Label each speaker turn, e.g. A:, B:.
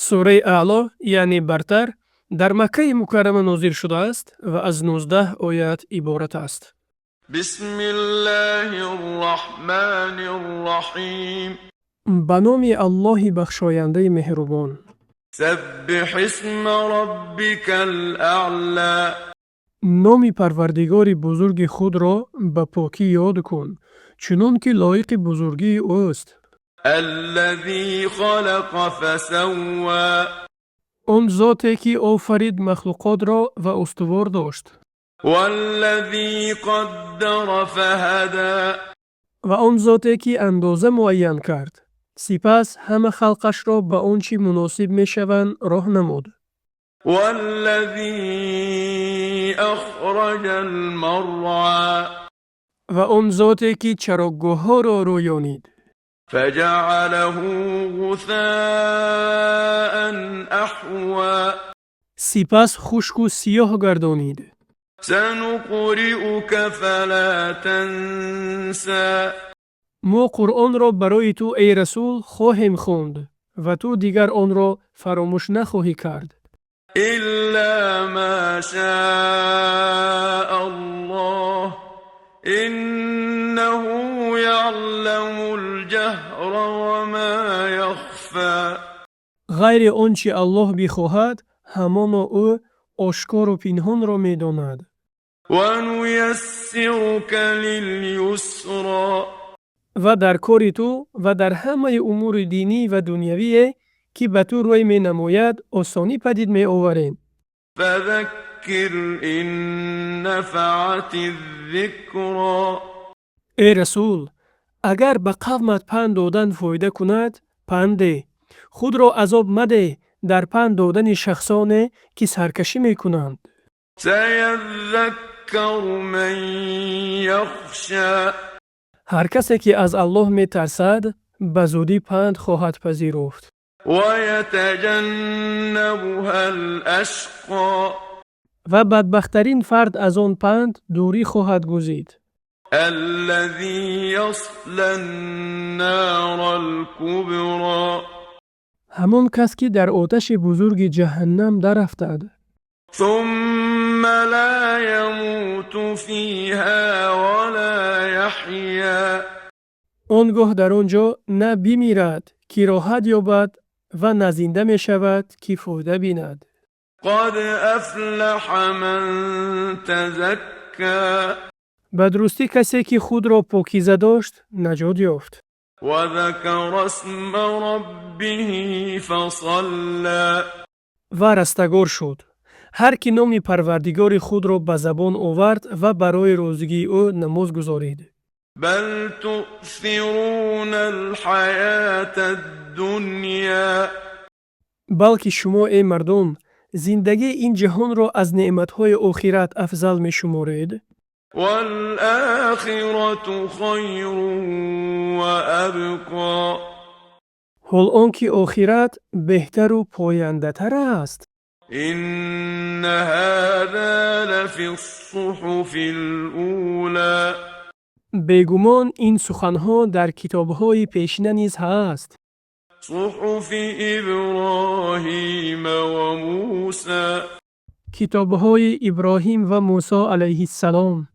A: Сураи Аъло, яъне бартар, дар Маккаи Мукаррама нозил шудааст ва аз 19 оят иборат аст.
B: بسم الله الرحمن الرحيم.
A: Ба номи Аллоҳи бахшояндаи меҳрубон.
B: سبح اسم ربك الأعلى.
A: Номи Парвардигори бузурги худро ба покӣ ёд кун, чунон ки лоиқи бузургии ӯст.
B: الذي خلق فسوى.
A: Он зоте, ки офарид махлуқотро ва устувор дошт.
B: والذي قدر فهدى.
A: Ва он зоте, ки андоза муайян кард, сипас ҳама халқашро ба он чӣ муносиб мешаванд роҳ намуд.
B: والذي أخرج المرعى.
A: Ва он зоте, ки чарогоҳҳоро рӯёнид.
B: فجعله غثاء أحوى.
A: Сипас хушку сиёҳ гардонид.
B: سنقرئك فلا تنسى.
A: Мо Қуръонро барои ту, эй расул, хоҳем хонд ва ту дигар онро фаромӯш нахоҳӣ кард.
B: إلا ما شاء الله إنه يعلم الجهر وما يخفى.
A: Ғайри он чӣ Аллоҳ бихоҳад, ҳамоно ӯ ошкору пинҳонро медонад.
B: ونيسرك لليسرى.
A: Ва дар кори ту ва дар ҳамаи умури динӣ ва дунявие, ки ба ту рӯй менамояд, осонӣ падид меоварем.
B: فذكر إن نفعت الذكرى.
A: Эй расул, агар ба қавмат панд додан фоида кунад, панд деҳ. Худро азоб мадеҳ дар панд додани шахсоне, ки саркашӣ мекунанд.
B: سيذكر من يخشى.
A: Ҳар касе, ки аз Аллоҳ метарсад, ба зудӣ панд хоҳад пазируфт.
B: ويتجنبها الأشقى.
A: Ва бадбахттарин фард аз он панд дурӣ хоҳад гузид.
B: الذي يصلى النار الكبرى.
A: Ҳамон кас, ки дар оташи бузурги Ҷаҳаннам дарафтад.
B: ثم لا يموت فيها ولا يحيا.
A: Он гоҳ дар он ҷо на бимирад, ки роҳат ёбад, ва на зинда мешавад, ки фоида бинад.
B: قد أفلح من تزكى.
A: Ба дурустӣ, касе, ки худро покиза дошт, наҷот ёфт.
B: وذكر اسم ربه فصلى.
A: Ва растагор шуд ҳар ки номи Парвардигори худро ба забон овард ва барои розигии ӯ намоз гузорид.
B: بل تؤثرون الحياة الدنيا.
A: Балки шумо, эй мардум, зиндагии ин ҷаҳонро аз неъматҳои охират афзал мешуморед.
B: والآخرة خير وأبقى.
A: Ҳол он ки охират беҳтару пояндатар аст.
B: إن هذا لفي الصحف الأولى.
A: Бегумон, ин суханҳо дар китобҳои пешина низ ҳаст.
B: صحف إبراهيم وموسى.
A: Китобҳои Иброҳим ва Мусо алайҳиссалом.